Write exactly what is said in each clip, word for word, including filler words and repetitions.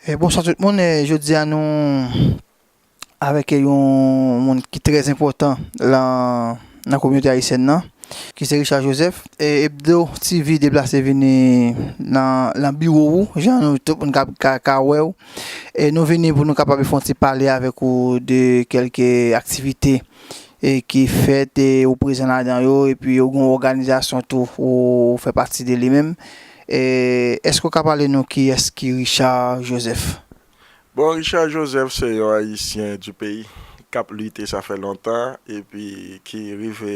E, bonswa tout moun. E, jodi a nou avèk yon moun ki trè enpòtan lan, nan kominote ayisyèn nan, ki se Richard Joseph. E, Hebdo T V deplase vini nan, lan biwo ou, jan nou tout moun ka, ka, ka wè w. E nou vini pou nou kapab fè yon ti pale avèk ou de kèlke aktivite e ki fèt, e ou prezan ladan yo, epi ou gen yon òganizasyon tou, ou fè pati de li menm. E, èske w ka pale nou kiyès ki Richard Joseph? Bon, Richard Joseph se yon Ayisyen du pays k ap lite, sa fè lontan, epi ki rive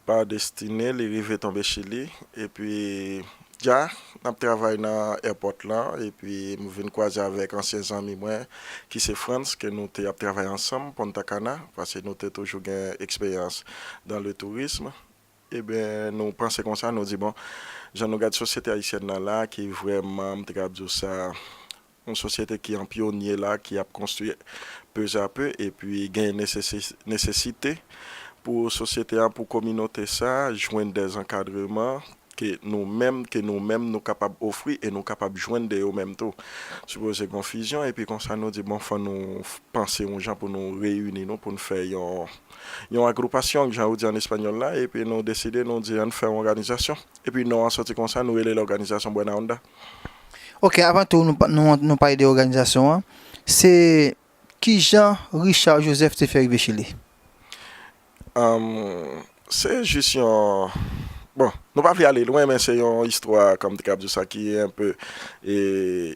pa destine, li rive tonbe Chili, epi dja, n ap travay nan airport lan, epi m vin kwaze avèk ansyen zanmi mwen, ki se Frantz, ke nou te ap travay ansanm, Punta Cana, paske nou te toujou gen eksperyans dans le tourisme. Ebyen, nou panse konsa, nou di, bon, jan nou gad sosyete ayisyèn nan la, ki vrèman, m te kab di w sa, yon sosyete ki an pyonye la, ki ap konstwi peu à peu, epi gen nesesi-, nesesite pou sosyete a, pou kominote sa, jwenn des ankadreman ke nou menm, ke nou menm nou kapab ofri e nou kapab jwenn de yo menm tou. Sipoze gen yon fizyon, epi konsa nou di, bon, fò nou f-, panse yon jan pou nou reyini nou, pou nou fè yon, yon agwipasyon, jan yo di an espanyòl la, epi nou deside, nou di, ann fè yon òganizasyon. Epi non an soti konsa, nou rele l òganizasyon Buena Onda. Ok, avan tou, nou, pa- nou, nou pale de òganizasyon an. Se kijan Richard Joseph te fè rive Chili? Ahn, se jis yon, bon, nou pa vle ale lwen, men se yon istwa, kòm te kab di sa, ki enpe, e,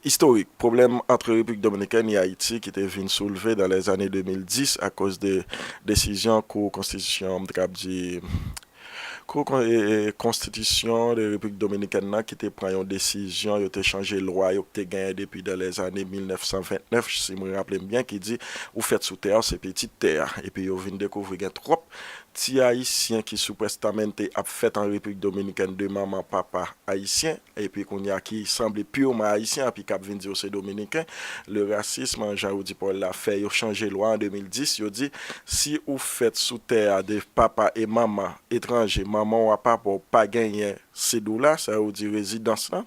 istorik. Pwoblèm ant Repiblik Dominikèn e Ayiti ki te vin soulve dans les années deux mille dix akoz de desizyon Kou Konstitisyon, m te kab di, Kou Kon-, e, e, Konstitisyon de Repiblik Dominikèn nan ki te pran yon desizyon, yo te chanje lwa yo ki te genyen depi dans les années mil nèf san vennèf, si mwen raple m byen, ki di, ou fèt sou tè a, ou se pitit tè a. Epi yo vin dekouvri gen twòp ti Ayisyen ki supuestamente ap fèt an Repiblik Dominikèn de manman, papa ayisyen, epi kounye a ki sanble piman ayisyen, epi k ap vin di yo se dominiken. Le racisme, jan Rudy Paul la fè yo chanje lwa an de mil dis, yo di, si ou fèt sou tè a de papa e manman etranje, manman w a papa w pa genyen cédula, sa yo di rezidans lan,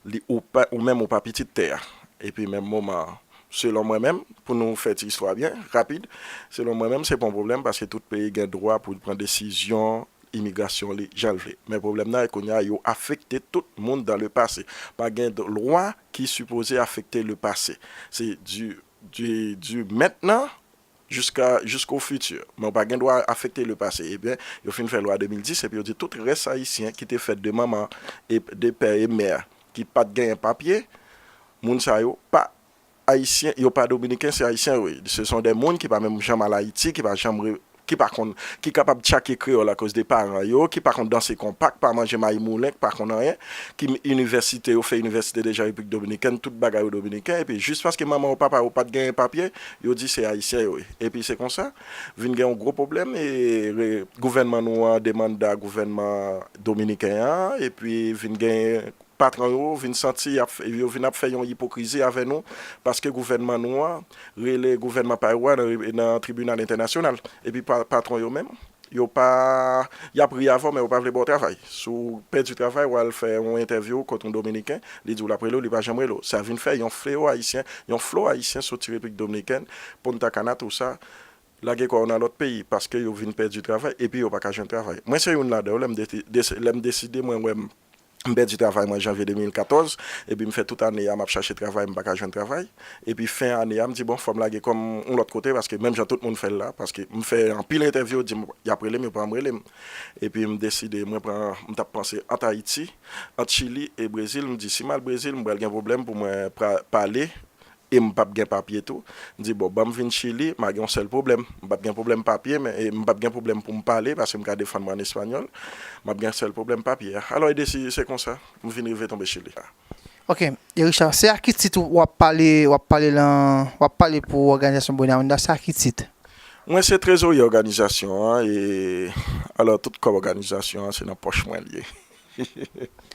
li, ou pa, ou menm ou pa pitit tè a. Epi menm moman an, selon mwen menm, pou nou fè ti istwa byen, rapid, selon mwen menm, se pa yon pwoblèm, paske tout peyi gen dwa pou l pran desizyon imigrasyon li jan l vle. Men pwoblèm nan, kounye a, yo afekte tout moun dans le passé. Pa gen d-, lwa ki sipoze afekte le passé. Se du, du, du maintenant jusqu'à, jusqu'au futur. Men w pa gen dwa afekte le passé. Ebyen, yo fin fè lwa de mil dis, epi yo di tout rès ayisyen ki te fèt de manman e de pè e mè ki pa t genyen papye, moun sa yo pa Ayisyen, yo pa dominiken, se ayisyen yo ye. Ce sont des moun ki pa menm janm al Ayiti, ki pa janm re-, ki pa konn, ki kapab tchake kreyòl akoz de paran yo, ki pa konn danse konpa, ki pa manje mayi moulen, ki pa konn anyen, ki m-, inivèsite, yo fè inivèsite deja Repiblik Dominikèn, tout bagay yo dominiken, epi jis paske manman yo, papa yo pa t genyen papye, yo di se ayisyen yo ye. Epi se konsa, vin gen yon gwo pwoblèm, e re-, gouvènman nou an demande a gouvènman dominiken an, epi vin gen patwon yo vin santi y ap fè, yo vin ap fè yon ipokrizi avè nou, paske gouvènman nou an rele gouvènman pa yo a nan, nan tribinal entènasyonal. Epi pa-, patwon yo menm, yo pa, y ap ri avè w, men yo pa vle ba w travay. Si w pèdi travay, w al fè yon entèvyou kot yon dominiken, li di w l ap rele w, li pa janm rele w. Sa vin fè yon flewo ayisyen, yon flo ayisyen soti Repiblik Dominikèn, Punta Cana, tou sa, lage kò yo nan lòt peyi, paske yo vin pèdi travay, epi yo pa ka jwenn travay. Mwen se youn ladan yo, lè m desi-, desi-, lè m deside, mwen wè m m pèdi travay mwen janvye de mil katòz, epi m fè tout ane a m ap chache travay, m pa ka jwenn travay. Epi fen ane a, m di, bon, fò m lage kò m yon lòt kote, paske menm jan tout moun fè l la, paske m fè anpil entèvyou, yo di m, y ap rele m, yo pa janm rele m. Epi m deside, mwen pran, m t ap panse ant Ayiti, ant Chili e Brezil, m di, si m al Brezil, m pral gen pwoblèm pou mwen pra-, pale, e m p ap gen papye tou. M di, bon, ban m vin Chili, m a gen yon sèl pwoblèm. M p ap gen pwoblèm papye, men, e m p ap gen pwoblèm pou m pale, paske m ka defann mwen an espanyòl. M ap gen sèl pwoblèm papye a. Alò, e desi-, se konsa, m vin rive tonbe Chili. Ok, e Richard, se a ki tit w ap pale, w ap pale lan, w ap pale pou òganizasyon Buena Onda, se a ki tit? Mwen se trezorye òganizasyon an, e alò, tout kòb òganizasyon an, se nan pòch mwen l ye.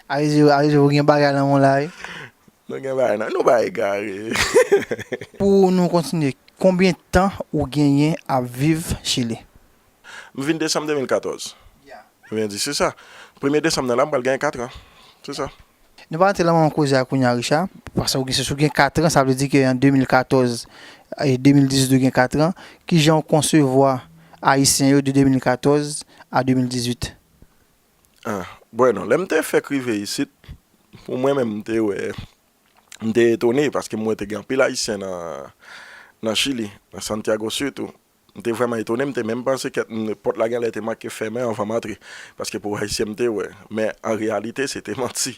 Arizo, Arizo, ou gen bagay nan men w la, wi. Nou gen bagay nan, nou pa egare. Pou nou kontinye, konbyen tan ou genyen ap viv Chili? M vin desanm de mil katòz. Ya. Ebyen, di, se sa. Premye desanm nan la, m pral genyen kat an. Se sa. Nou pa rantre nan moman koze a kounye a, Richard, paske w gen, si w gen kat an, sa vle di ke an de mil katòz e de mil dizuit ou gen kat an, kijan w konsevwa Ayisyen yo de de mil katòz a de mil dizuit? Ah, bueno, lè m te fèk rive isit, pou mwen menm, m te wè, m te etone, paske m wè te gen anpil Ayisyen nan, nan Chili, nan Santiago sitou. M te vrèman etone, m te menm panse kèt m, pòt la genlè te manke fèmen anvan m antre, paske pou Ayisyen m te wè. Men an reyalite, se te manti.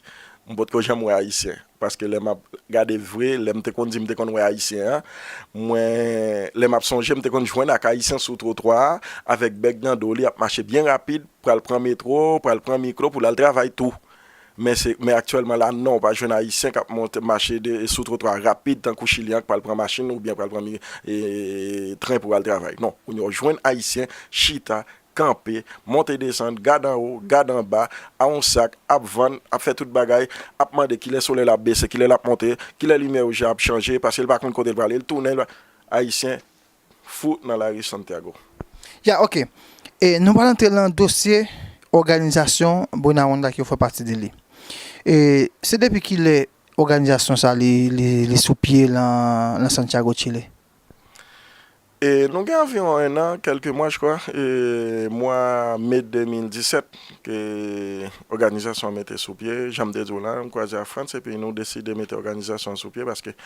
M potko janm wè Ayisyen. Paske lè m ap gade vre, lè m te konn di m te konn wè Ayisyen an, mwen, lè m ap sonje, m te konn jwenn ak Ayisyen sou twotwa a, avèk bèg nan do li, ap mache byen rapid, pral pran metwo, pral pran mikro pou l al travay tou. Men se, men aktyèlman la, non, ou pa jwenn Ayisyen k ap monte, mache de, sou twotwa rapid tankou Chilyen an k pral pran machin oubyen pral pran mi, e, tren pou al travay. Non, ou jwenn Ayisyen chita, kanpe, monte desann, gad anwo, gad anba, a yon sak, ap vann, ap fè tout bagay, ap mande kilè solèy la ap bese, kilè l ap monte, kilè limyè wouj la ap chanje, paske l pa konn kote l prale, l tounen, l pa, Ayisyen fou nan lari Santiago. Ya, ok. E nou pral antre nan dosye òganizasyon Buena Onda ke w fè pati de li. E se depi kilè òganizasyon sa li, li, li sou pye lan, lan Santiago, Chile? E nou gen anviwon en an, kèlke mwa, je crois, e mwa me de mil disèt, ke òganizasyon an mete sou pye. Jan m te di w la, m kwaze ak Frantz, epi nou deside mete òganizasyon an sou pye, paske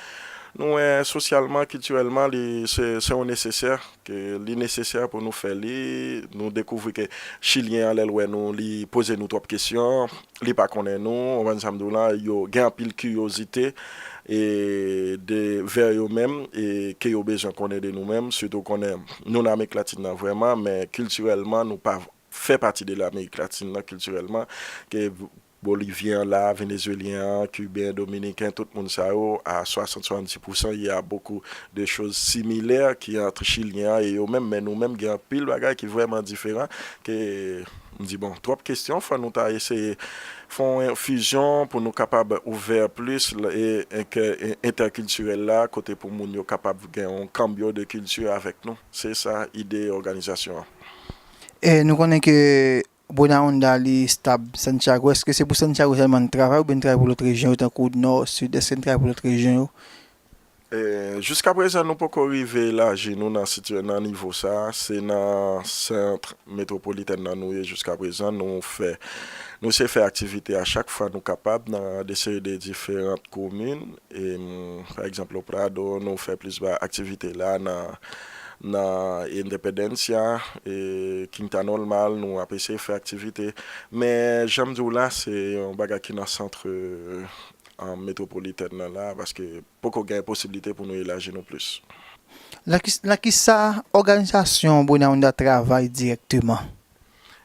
nou wè sosyalman, kiltirèlman, li, se, se yon nesesè, ke li nesesè pou nou fè li. Nou dekouvri ke Chilyen an, lè l wè nou, li poze nou twòp kesyon, li pa konnen nou, w konprann sa m di w la, yo gen anpil kiryozite, e de, vè yo menm, e ke yo bezwen konnen de nou menm, sitou konnen nou nan Amerik Latin nan vrèman, men kiltirèlman, nou pa fè pati de Amerik Latin nan kiltirèlman, ke Bolivyen an la, Venezuelyen an, Kiben, Dominiken, tout moun sa yo, a swasant, swasanndiz pousan, il y a beaucoup de choses similaires ki ant Chilyen an e yo menm, men nou menm, gen anpil bagay ki vrèman diferan, ke m di, bon, twòp kesyon, fò nou ta eseye fè yon fizyon pou nou kapab ouvè plis e, e, entèkiltirèl la, kote pou moun yo kapab gen yon kanbyo de kilti avèk nou. Se sa ide òganizasyon an. E nou konnen ke Buena Onda li stab Santiago. Èske se pou Santiago sèlman n travay oubyen n travay pou lòt rejyon yo tankou Nò, Sid? Èske n travay pou lòt rejyon yo? E, jiskaprezan, nou poko rive elaji nou nan sitye, nan nivo sa a. Se nan sant metwopolitèn nan nou ye jiskaprezan. Nou fè, nou se fè aktivite a chak fwa nou kapab nan de seri de diferan komin. E, m, pa egzanp, o Prado, nou fè plis ba aktivite la nan, nan Independencia, e Quinta Normal, nou ap eseye fè aktivite. Men, jan m di w la, se yon bagay ki nan sant, e, an metwopolitèn nan la, paske poko gen posiblite pou nou elaji nou plis. Nan ki, nan kisa òganizasyon Buena Onda travay dirèkteman?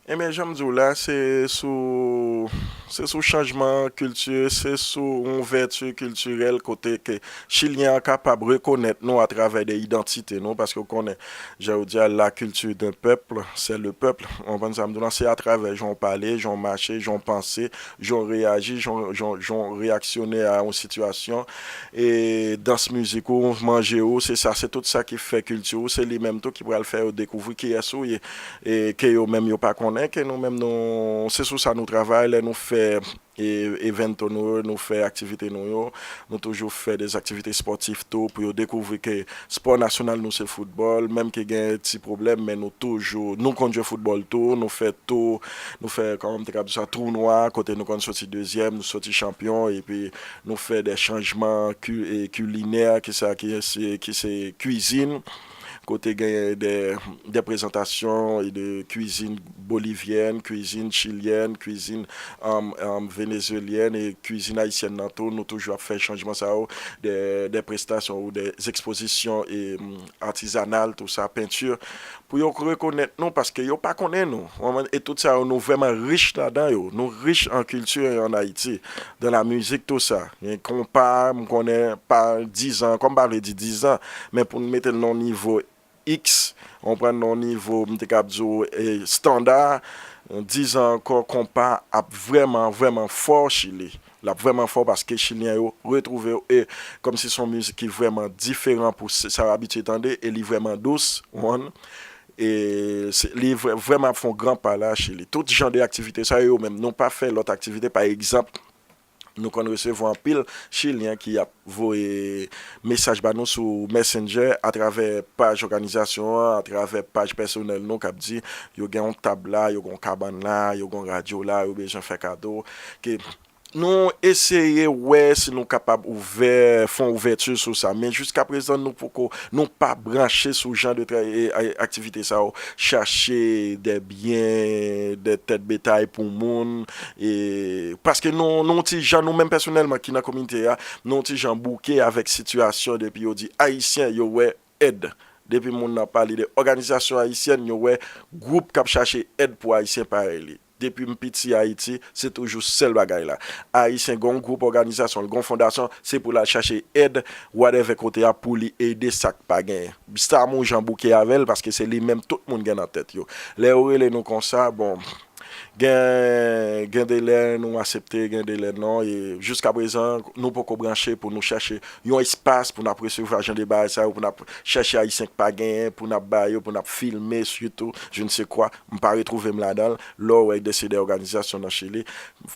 Ebyen, jan m di w la, se sou, se sou chanjman kilti, se sou yon ouvèti kiltirèl kote ke Chilyen an kapab rekonèt nou atravè de idantite nou, paske w konnen, jan yo di a, la culture d'un peuple, c'est le peuple. Ou konprann sa m di w la? Se atravè jan w pale, jan w mache, jan w panse, jan w reyaji, jan w, jan w, jan w reyaksyone a yon sitiyasyon, e dans mizik ou, manje ou, se sa, se tout sa ki fè kilti ou, se li menm tou ki pral fè yo dekouvri kiyès ou ye, e ke yo menm yo pa konnen, ke nou menm nou, se sou sa nou travay, lè nou fè e, evento nou yo, nou fè aktivite nou yo, nou toujou fè de aktivite spòtif tou pou yo dekouvri ke spò nasyonal nou se foutbòl, menm ke gen ti pwoblèm, men nou toujou, nou konn jwe foutbòl tou, nou fè tou, nou fè, kòman m te kab di sa, tounwa, kote nou konn soti dezyèm, nou soti chanpyon, epi nou fè de chanjman ki, e, kilinè, ki sa, ki se, ki se kwizin, kote genyen de, de prezantasyon e de kwizin bolivyèn, kwizin chilyèn, kwizin, um, um, venezuelyèn e kwizin ayisyèn nan tou. Nou toujou ap fè chanjman sa yo, de, de prestasyon ou de ekspozisyon e, um, atizanal, tou sa, penti, pou yo rekonèt nou, paske yo pa konnen nou. Ou konprann? E tout sa yo, nou vrèman rich ladan yo. Nou rich an kilti e an Ayiti. Dan la mizik, tou sa. Gen konpa, m konnen pa dizan ankò, m pa vle di dizan, men pou n mete l nan yon nivo X, ou konprann, nan yon nivo, m te kab di w, e, estanda, dizan ankò, konpa ap vrèman, vrèman fò Chili. L ap vrèman fò paske Chilyen yo retwouve yo, e kòmsi se yon mizik ki vrèman diferan pou se, sa yo abitye tande, e li vrèman dous, ou konprann? E se, li vrè, vrèman ap fè yon gran pa la Chili. Tout jan de aktivite sa yo, yo menm, nou pa fè lòt aktivite, pa egzanp, Nou konn resevwa anpil Chilyen ki ap voye mesaj ba nou sou Messenger atravè paj òganizasyon an, atravè paj pèsonèl nou, k ap di yo gen yon tab la, yo gen yon kabann la, yo gen yon radyo la, yo bezwen fè kado. Ke nou eseye wè si nou kapab ouvè, fè yon ouvèti sou sa. Men jiskaprezan, nou poko, nou pa branche sou jan de tra- e, a- aktivite sa yo, chache de byen, de tèt betay pou moun. E, paske nou, nou ti jan, nou menm pèsonèlman ki nan kominote a, nou ti jan bouke avèk sitiyasyon depi yo di Ayisyen, yo wè èd. Depi moun nan pale de òganizasyon ayisyèn, yo wè gwoup k ap chache èd pou Ayisyen parèy li. Depi m piti Ayiti, se toujou sèl bagay la. Ayisyen gen yon gwoup òganizasyon, l gen yon fondasyon, se pou l al chache èd, whatever kote a, pou li ede sa k pa genyen. Sa m yon jan bouke avè l, paske se li menm tout moun gen nan tèt yo. Lè yo rele nou konsa, bon, gen, gen de lè nou aksepte, gen de lè non, e jiskaprezan, nou poko branche pou nou chache yon espas pou n ap resevwa jan de bagay sa yo, pou n ap chache Ayisyen k pa genyen, pou n ap ba yo, pou n ap filme, sitou, je ne sais quoi. M pa retwouve m ladan l. Lè w wè de se de òganizasyon nan Chili,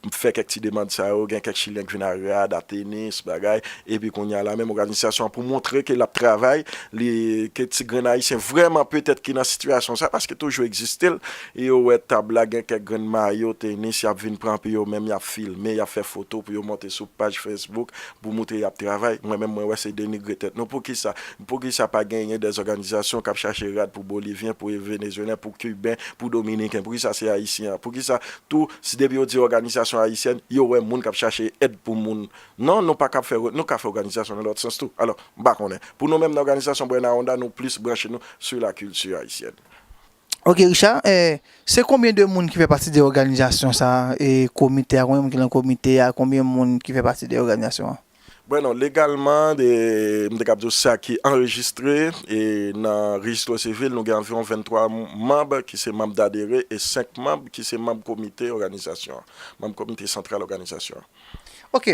m fè kèk ti demann sa yo, gen kèk Chilyen k vin a rad, a tenis, bagay, epi kounye a la menm òganizasyon an pou montre ke l ap travay, li, ke ti grenn Ayisyen vrèman petèt ki nan sitiyasyon sa, paske toujou egziste l, e yo wè tab la gen kèk grenn mayo, tenis, y ap vin pran pou yo menm, y ap filme, y ap fè foto pou yo monte sou paj Facebook, pou montre y ap travay. Mwen menm, mwen wè se denigre tèt nou. Poukisa? Poukisa pa genyen de òganizasyon k ap chache rad pou Bolivyen, pou Venezuelyen, pou Kiben, pou Dominiken? Poukisa se Ayisyen an? Poukisa tou, si depi yo di òganizasyon ayisyèn, yo wè moun k ap chache èd pou moun? Non, nou pa ka fè, nou ka fè òganizasyon nan lòt sans tou. Alò, m pa konnen. Pou nou menm nan òganizasyon Buena Onda, nou plis branche nou sou la kilti ayisyèn. Ok, Richard, eh, se konbyen de moun ki fè pati de òganizasyon sa, e komite a, konbyen moun ki nan komite a, konbyen moun ki fè pati de òganizasyon an? Bon, non, legalman, de, m te kab di w sa ki anrejistre, e nan rejistro sivil, nou gen anviwon venntwa manm ki se manm dadere e senk manm ki se manm komite òganizasyon an, manm komite santral òganizasyon an. Ok,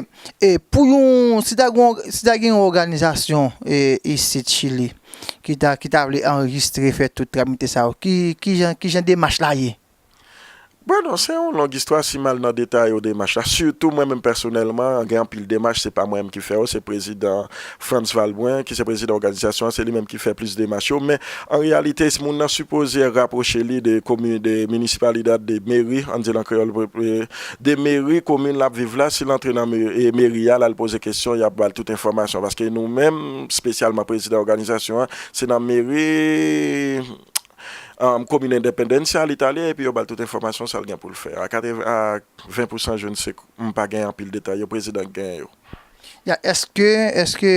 e pou yon, si ta gen, si ta gen yon òganizasyon e, isit Chili ki ta, ki ta vle anrejistre, fè tout tramite sa yo, ki, ki jan, ki jan demach la ye? Bon, non, se yon long istwa si m al nan detay ou demach la. Sitou mwen menm pèsonèlman, gen anpil demach, se pa mwen menm ki fè yo, se prezidan Frantz Valbrun, ki se prezidan òganizasyon an, se li menm ki fè plis demach yo. Men, an reyalite, si moun nan sipoze rapwoche li de komin, de minisipalidad, de meri, ann di l an kreyòl, de meri, komin l ap viv la, si l antre nan meri a, l al poze kesyon, y ap ba l tout enfòmasyon. Paske nou menm, espesyalman prezidan òganizasyon an, se nan meri, komin Independencia li t ale, epi yo ba l tout enfòmasyon sa l gen pou l fè. A katreven, a ven pousan, je ne sais, m pa gen anpil detay yo, prezidan k genyen yo. Ya, èske, èske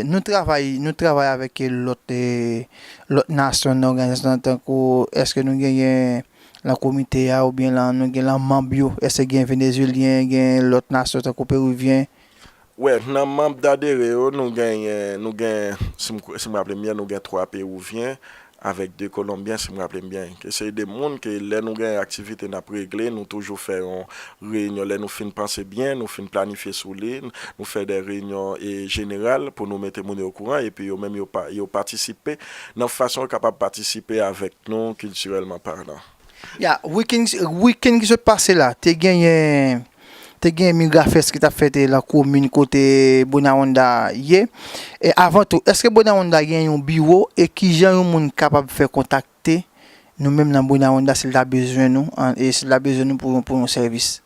nou travay, nou travay avèk lòt, eh, lòt nasyon nan òganizasyon an, tankou, èske nou genyen lan komite a, oubyen lan, nou gen lan manm yo, èske gen Venezuelyen, gen lòt nasyon tankou Perivyen? Wè, nan manm dadere yo, nou genyen, nou gen, si m, si m raple m byen, nou gen twa Perivyen, avèk de Kolonbyen, si m raple m byen. Ke se de moun ke lè nou gen aktivite n ap regle, nou toujou fè yon reyinyon. Lè nou fin panse byen, nou fin planifye sou li, nou fè de reyinyon e jeneral pou nou mete moun yo okouran, epi yo menm yo pa, yo patisipe nan fason yo kapab patisipe avèk nou kiltirèlman palan. Ya, wikenn, wikenn ki sot pase la, te genyen, te genyen Migrafest ki t ap fèt lan komin kote Bonawonda ye. E avan tou, èske Bonawonda gen yon biwo e kijan yon moun kapab fè kontakte nou menm nan Bonawonda si l ta bezwen nou, e si l ta bezwen nou pou, pou yon sèvis?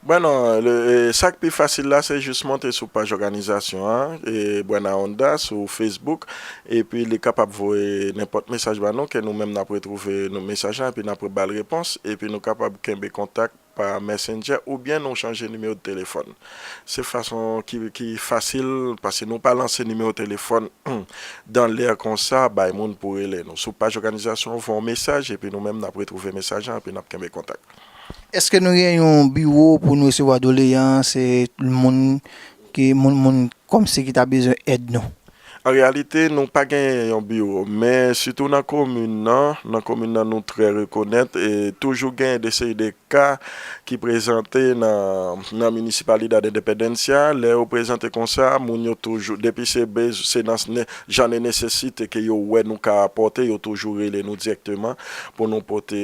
Bon, non, le, e, sa k pi fasil la, se jis monte sou paj òganizasyon an, e, Buena Onda, sou Facebook, epi li kapab voye nenpòt mesaj ba nou, ke nou menm n ap retwouve nou mesaj la, epi n ap ba l repons, epi nou kapab kenbe kontak pa Messenger, oubyen nou chanje nimewo de telefòn. Se fason ki, ki fasil, paske nou pa lanse nimewo telefòn dan lè konsa, bay moun pou rele nou. Sou paj òganizasyon, voye yon mesaj, epi nou menm n ap retwouve mesaj la, epi n ap kenbe kontak. Èske nou gen yon biwo pou nou resevwa doleyans, e, moun ki, moun, moun kòmsi ki ta bezwen èd nou? An reyalite, nou pa genyen yon biwo, men sitou nan komin nan, nan komin nan nou trè rekonèt, e toujou gen de seri de ka ki prezante nan, nan Municipalidad Independencia. Lè yo prezante konsa, moun yo toujou, depi se bez, se nan ne, jan de nesesite ke yo wè nou ka apòte, yo toujou rele nou dirèkteman pou nou pote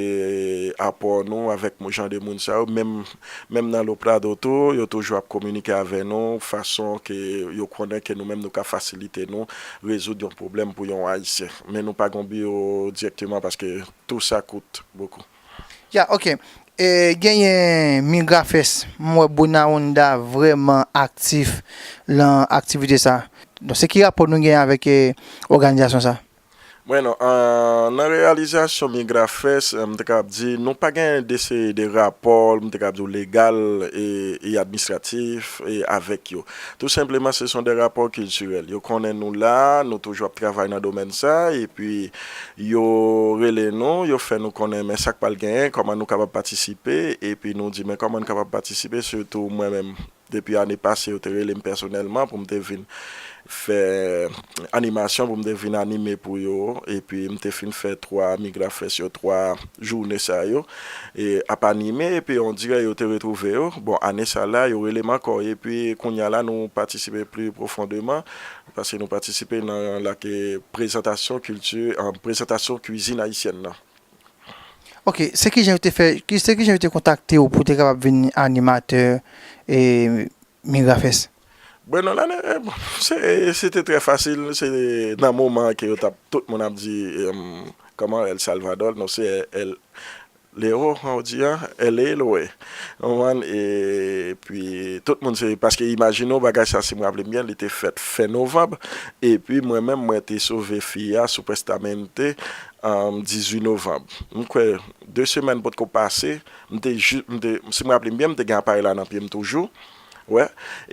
apò nou avèk jan de moun sa yo. Menm, menm nan Lo Prado tou, yo toujou ap kominike avè nou fason ke yo konnen ke nou menm nou ka fasilite nou rezoud yon pwoblèm pou yon Ayisyen. Men nou pa gen biwo dirèkteman paske tout sa kout bokou. Ya, ok. E, genyen Migrafest, m wè Bonawonda vrèman aktif lan aktivite sa. Donk, se ki rapò nou genyen avèk e, òganizasyon sa? Mwen non, an, nan reyalizasyon Migrafest, m te kab di, nou pa gen de seri de rapò, m te kab di w legal e, e administratif e avèk yo. Tou senpleman, se son de rapò kiltirèl. Yo konnen nou la, nou toujou ap travay nan domèn sa, epi yo rele nou, yo fè nou konnen men sa k pral genyen, kòman nou kapab patisipe, epi nou di men kòman n kapab patisipe, sitou mwen menm. Depi ane pase, yo te rele m pèsonèlman pou m te vin fè animasyon, pou m te vin anime pou yo. Epi m te fin fè twa Migrafest yo, twa jounen sa yo, e ap anime. Epi on dirè yo te retwouve yo. Bon, ane sa la, yo rele m ankò. Epi kounye a la, nou patisipe pli pwofondeman, paske nou patisipe nan lake prezantasyon kilti, prezantasyon kwizin ayisyèn nan. Ok, se kijan yo te fè, ki, se kijan yo te kontakte w pou w te kapab vin animatè e, Migrafest? Bon, non, la, bon, se, se te trè fasil, se nan moman ke yo t ap, tout moun ap di, em, kòman, El Salvador, non, se El Leo, on di, an, El Eloe. Ou konprann? Epi, tout moun se, paske imajine w, bagay sa, si m raple m byen, li te fèt fen novanm, epi mwen menm, mwen te sove fi a, supuestamente, um, dizuit novanm. M kwè, de semèn potko pase, m te, m te, si m raple m byen, m te gen aparèy la nan pye m toujou. Wè.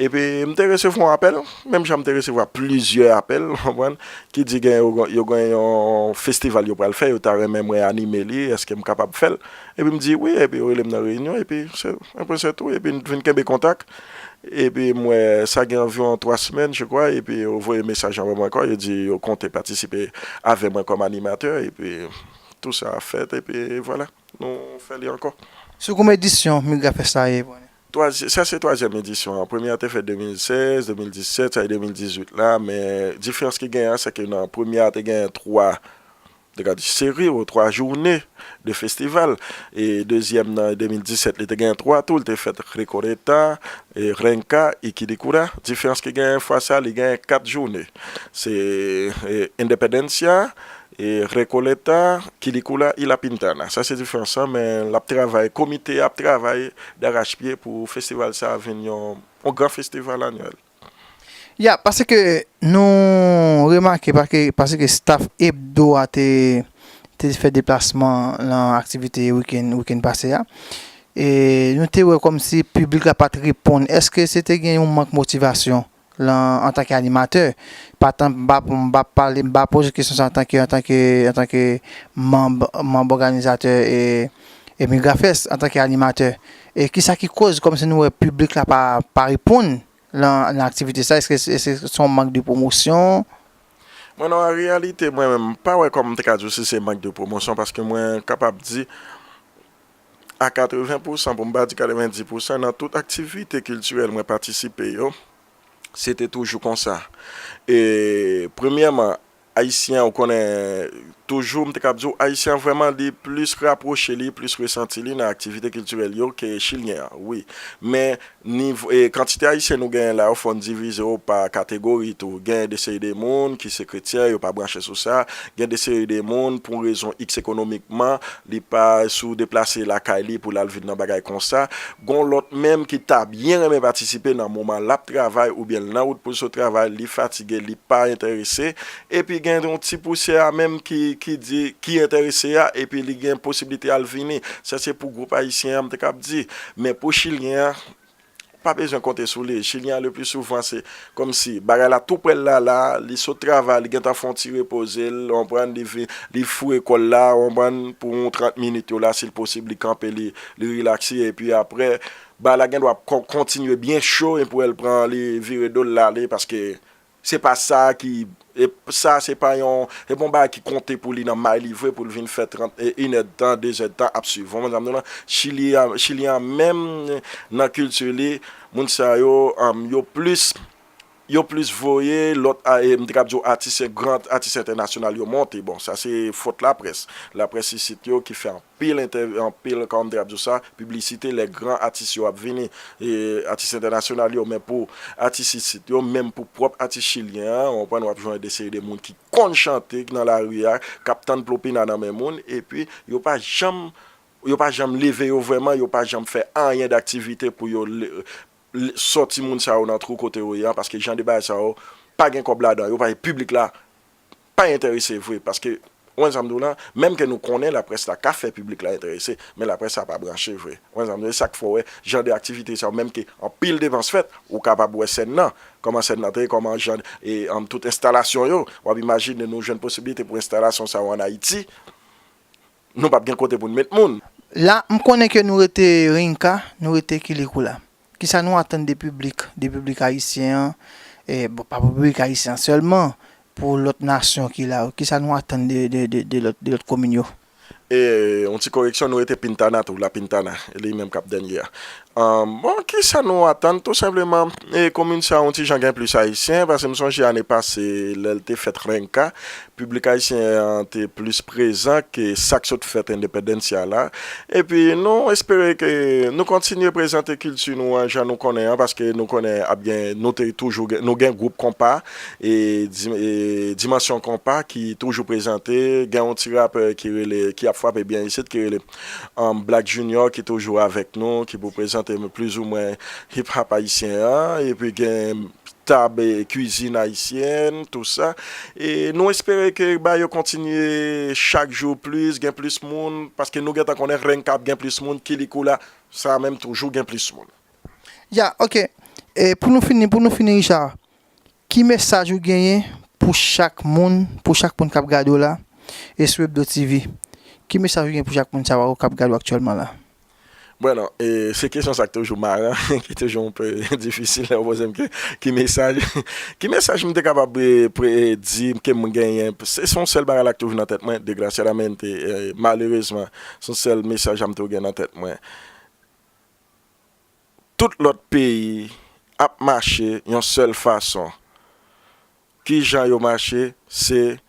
Epi, m te resevwa yon apèl, menm jan m te resevwa plizyè apèl, ou konprann, ki di gen, yo, yo gen yon festival yo pral fè, yo ta renmen mwen anime li, èske m kapab fè l? Epi m di wi, epi yo rele m nan reyinyon, epi se, epi se tou, epi n vin kenbe kontak. Epi m wè, sa gen anviwon twa semèn, je crois, epi yo voye mesaj anba mwen ankò, yo di yo konte patisipe avè mwen kòm animatè, epi tou sa fèt, epi vwala, nou fè li ankò. Sou konbyen edisyon Migrafest sa ye, Bonè? Twazye-, sa se twazyèm edisyon an. Premye a te fèt de mil sèz, de mil disèt, sa e de mil dizuit la, men diferans ki genyen an, se ke nan premye a te genyen twa, te ka di seri ou twa jounen de festival. E dezyèm nan de mil disèt, li te genyen twa tou, li te fèt Recoleta, e Renka, e Quilicura. Diferans ki genyen fwa sa, li genyen kat jounen. Se, e, Independencia, e Recoleta, Quilicura e La Pintana. Sa se diferans lan, men l ap travay, komite a ap travay darachpye pou festival sa a vin yon, yon gran festival anyèl. Ya, paske nou remake, paske, paske staff Hebdo a te, te fè deplasman lan aktivite wikenn, wikenn pase a. E nou te wè kòmsi piblik la pa t reponn. Èske se te gen yon mank motivasyon lan, antanke animatè? Pa tan, m pa, m pa pale, m pa poze kesyon sa antanke, antanke, antanke manm, manm òganizatè e, e Migrafest, antanke animatè. E kisa ki koz kòmsi nou wè piblik la pa, pa reponn lan, lan aktivite sa? Èske, èske se yon mank de pwomosyon? Mwen, nan reyalite, mwen menm, m pa wè kòman m te ka di w si se mank de pwomosyon, paske mwen kapab di, a katreven pousan, pou m pa di katrevendis pousan, nan tout aktivite kiltirèl mwen patisipe yo, se te toujou konsa. E, premyèman, Ayisyen an, ou konnen, toujou, m te kab di w, Ayisyen an vrèman, li plis rapwoche li, plis resanti li nan aktivite kiltirèl yo ke Chilyen an, wi. Men, nivo, e, kantite Ayisyen nou genyen la, yo fò n divize yo pa kategori tou. Gen de seri de moun ki se kretyen, yo pa branche sou sa. Gen de seri de moun, pou yon rezon iks ekonomikman, li pa sou deplase lakay li pou l al vin nan bagay konsa. Gon lòt menm ki ta byen renmen patisipe nan moman l ap travay oubyen l nan wout pou l sot travay, li fatige, li pa enterese. Epi gen yon ti pousyè a menm ki, ki di, ki enterese a, epi li gen posiblite al vini. Sa se pou gwoup ayisyen an, m te kab di. Men pou chilyen an, pa bezwen konte sou li. Chilyen an, le pli souvan, se kòmsi bagay la tou prè l la, la, li sot travay, li gentan fè yon ti repoze l, w konprann, li vin, li foure kò l la, w konprann, pou yon trant minit yo la, si l posib, li kanpe, li, li rilakse, epi apre, bagay la gen dwa ap kon-, kontinye byen cho, epi w wè l pran, li vire do l, l ale, paske Se pa sa ki e sa se pa yon se pa yon bagay ki konte pou li nan may li vre pou l vin fè trant e inèdtan dezèdtan ap swiv ou konprann sa m di w lan chili an chili an menm nan kilti li moun sa yo yo plis yo plis voye lòt m te kab di w atis gran atis entènasyonal yo monte bon sa se fòt laprès laprès isit yo ki fè anpil entè anpil kòman m te kab di w sa piblisite lè gran atis yo ap vini atis entènasyonal yo men pou atis isit yo menm pou pwòp atis chilyen an ou konprann w ap jwenn de seri de moun ki konn chante nan lari a k ap tann plopina nan men moun epi yo pa janm yo pa janm leve yo vrèman yo pa janm fè anyen daktivite pou yo sòti moun sa yo nan twou kote yo ye a paske jan de bagay sa yo pa gen kòb ladan yo pa piblik la pa enterese vre paske ou konn sa m di w lan menm ke nou konnen laprès la ka fè piblik la enterese men laprès la pa branche vre ou konn sa m di w e sa k fè w wè jan de aktivite sa yo menm ke anpil depans fèt ou kapab wè sèn nan kòman sèn nan te ye kòman jan e tout enstalasyon yo w ap imajine nou jwenn posiblite pou enstalasyon sa yo ann Ayiti nou p ap gen kote pou n met moun. La, m konnen ke nou rete Rinka, nou rete Kilikou la. Kisa nou atann de piblik, de piblik ayisyen an, e, bon, pa pou piblik ayisyen an sèlman, pou lòt nasyon ki la yo? Kisa nou atann de, de, de, de lòt, de lòt komin yo? E, yon ti koreksyon, nou rete Pintana tou, La Pintana, e li menm k ap dènye a. Bon, kisa nou atann? Tou senpleman, e, komin sa yon ti jan gen plis ayisyen, paske m sonje ane pase, lè l te fèt Renka, piblik ayisyen an te plis prezan ke sa k sot fèt Independencia la. Epi, nou espere ke nou kontinye prezante kilti nou an jan nou konnen an, paske nou konnen ap gen, nou te toujou gen, nou gen gwoup konpa, e, di, e dimansyon konpa ki toujou prezante, gen yon ti rapè ki rele, ki ap frape byen isit, ki rele Black Junior ki toujou avèk nou, ki pou prezante plizoumwen hip hop ayisyen an, epi gen tab kwizin ayisyèn, tou sa. E nou espere ke bagay yo kontinye chak jou plis, gen plis moun, paske nou gentan konnen Renka ap gen plis moun, Kilikou la, sa menm toujou gen plis moun. Ya, ok. E pou nou fini, pou nou fini, Richard, Ki mesaj ou genyen pou chak moun, pou chak moun k ap gade w la, e sou Hebdo T V? Ki mesaj ou genyen pou chak moun sa yo k ap gade w aktyèlman la? Bwè non, e, se kesyon sa k toujou maran, ki toujou yon pe difisil lè yo poze m ke, ki mesaj, ki mesaj m te kapab e, pre, e, di ke m genyen, se, se yon sèl bagay la k toujou nan tèt mwen, desgraciadamente, e, malerezman, se yon sèl mesaj la m toujou gen nan tèt mwen. Tout lòt peyi ap mache yon sèl fason. Kijan yo mache? Se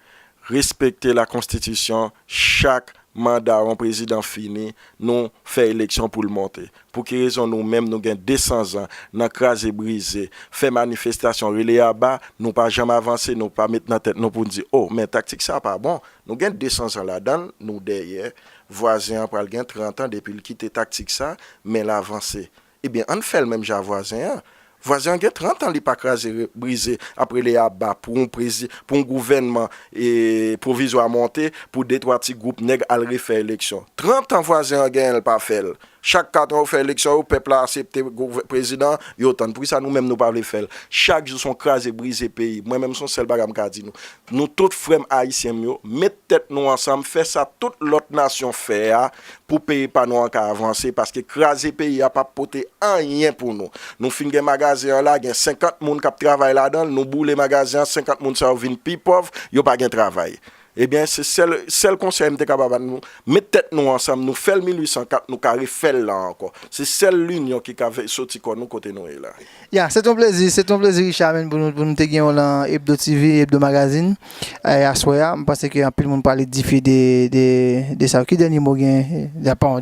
respekte lakonstitisyon. Chak manda yon prezidan fini, nou fè eleksyon pou l monte. Pou ki rezon nou menm nou gen de san zan nan kraze brize, fè manifestasyon, rele aba, nou pa janm avanse, nou pa met nan tèt nou pou n di, o, men taktik sa pa bon. Nou gen de san zan ladan l, nou dèyè. Vwazen an pral gen trant an depi l kite taktik sa, men l avanse. Ebyen, ann fè l menm jan a vwazen an. Vwazen an gen trant an li pa kraze brize ap rele aba pou yon prezi, pou yon gouvènman e, pwovizwa monte pou de twa ti gwoup nèg al refè eleksyon. Trant an vwazen an genyen l pa fè l. Chak kat an yo fè eleksyon yo, pèp la asepte prezidan an, yo tann. Poukisa nou menm nou pa vle fè l? Chak jou se yon kraze brize peyi. Mwen menm se yon sèl bagay m ka di nou. Nou tout frè m ayisyen m yo, met tèt nou ansanm, fè sa tout lòt nasyon fè a pou peyi pa nou an ka avanse, paske kraze peyi a p ap pote anyen pou nou. Nou fin gen magazen an la, gen senkant moun k ap travay ladan l, nou boule magazen an, senkant moun sa yo vin pi pòv, yo pa gen travay. Ebyen, se sèl, sèl konsèy m te ka ba nou, met tèt nou ansanm, nou fè l mil uit san kat, nou ka refè l la ankò. Se sèl linyon ki ka soti kò nou kote nou ye la. Ya, se t on plezi, se t on plezi, Richard, menm, pou nou, pou nou te gen w lan Hebdo T V, Hebdo Magazine, e, aswè a. M panse ke anpil moun pral edifye de, de, de sa. Ki dènye mo gen?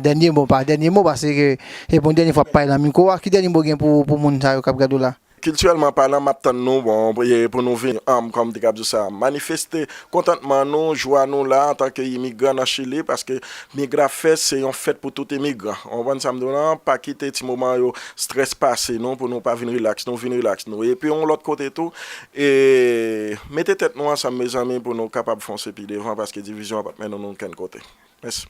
Dènye mo, pa dènye mo, paske se pou yon dènye fwa ap pale nan mikwo a. Ki dènye mo gen pou, pou moun sa yo k ap gade w la? Kiltirèlman palan, m ap tann nou, bon, pou nou vin, anm, kòm m te kab di w sa, manifeste kontantman nou, jwa nou la, antanke imigran nan Chili, paske Migrafès se yon fèt pou tout imigran. Ou konprann sa m di w lan? Pa kite ti moman yo strès pase nou pou nou pa vin rilaks. Nou vin rilaks nou. Epi yon lòt kote tou, e, mete tèt nou ansanm, mezanmi, pou nou kapab fonse pi devan, paske divizyon an p ap mennen nou okenn kote. Mèsi.